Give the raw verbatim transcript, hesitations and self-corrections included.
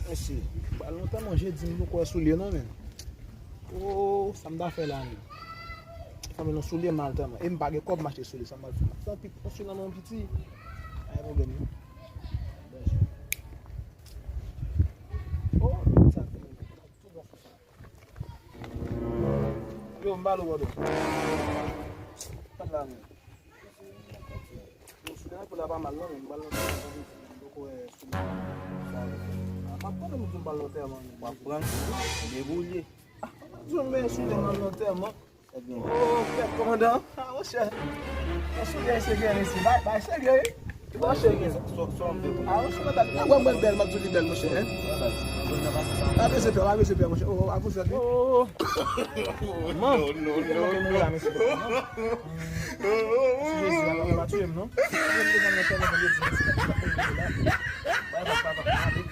Mesye, m pral nan antèman jedi, m poko wè soulye non, men. Oh, sa m ta fè la, men. Fanmi, nan soulye m al antèman. E m pa gen kòb m achte soulye, sa m pral fè. Tanpri, yon soulye nan men yon piti. Pa gen pwoblèm, non. Oh, sa tou bon. Yo, m ba l ou, bòdò. Pat la, men. Yo, soulye pou la pa mal, non, men m ba l nan tèt, m poko wè soulye. M ap tande moun di m ba l nan tèt, man. W ap pran, deboulye. Ah, m ap di w, men soulye m al nan tèt, man. Oh, kèt, kòmandan. Ah, monchè. Yon soulye se gen isi. Bay, bay, serye, wi. Bon, serye. Ah, monchè, mwen bèl, mwen bèl, mwen bèl, monchè, hein. Pa bese pè, pa bese pè, monchè. Oh, oh, avanse, wi. Oh. Man. Non, non, non. Mwen la, mesye, non. Jezi, la, la, la, tiyem, non. Mwen te nan tèlman de di, mesye, la, la, la, la. Bay, bay, bay, bay.